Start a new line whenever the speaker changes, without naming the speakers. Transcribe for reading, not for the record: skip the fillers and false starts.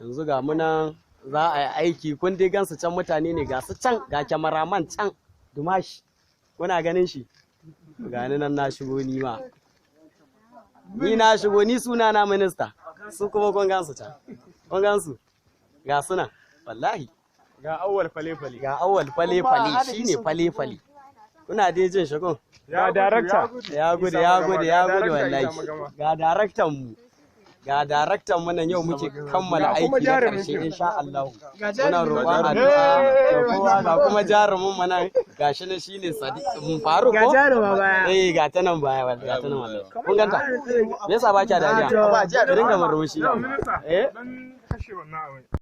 Yanzu ga mu nan za a yi aiki. Kun dai gansu can, mutane ne ga su can, ga cameraman can Dumashi, kuna ganin shi. Ga ni nan na shigo, ni ma ni na shigo, ni suna na Minista. Su kuma kun gansu can, kun gansu, ga su nan wallahi.
Ga Awwal fale fale.
Ga Awwal fale fale, shine fale fale, kuna dai jin shi kun.
Ga darakta.
Ya gudu, ya gudu, ya gudu wallahi. Ga daraktan mu, ga daraktan mu nan. Yau muke kammala
Ga kuma
aiki na
jarumin
karshe
fim.
Insha Allah muna roƙon addu'a da kowa. Ga kuma jarumin mu nan, gashi nan, shine Sadiq Faruk
Ga
ko
jaruma baya.
Eh, ga ta nan baya wallahi, ga ta nan wallahi. Kun ganta? Me yasa ba kya dariya? Ki dinga murmushi.
Minista.
Eh.
Dan kashe wannan abin.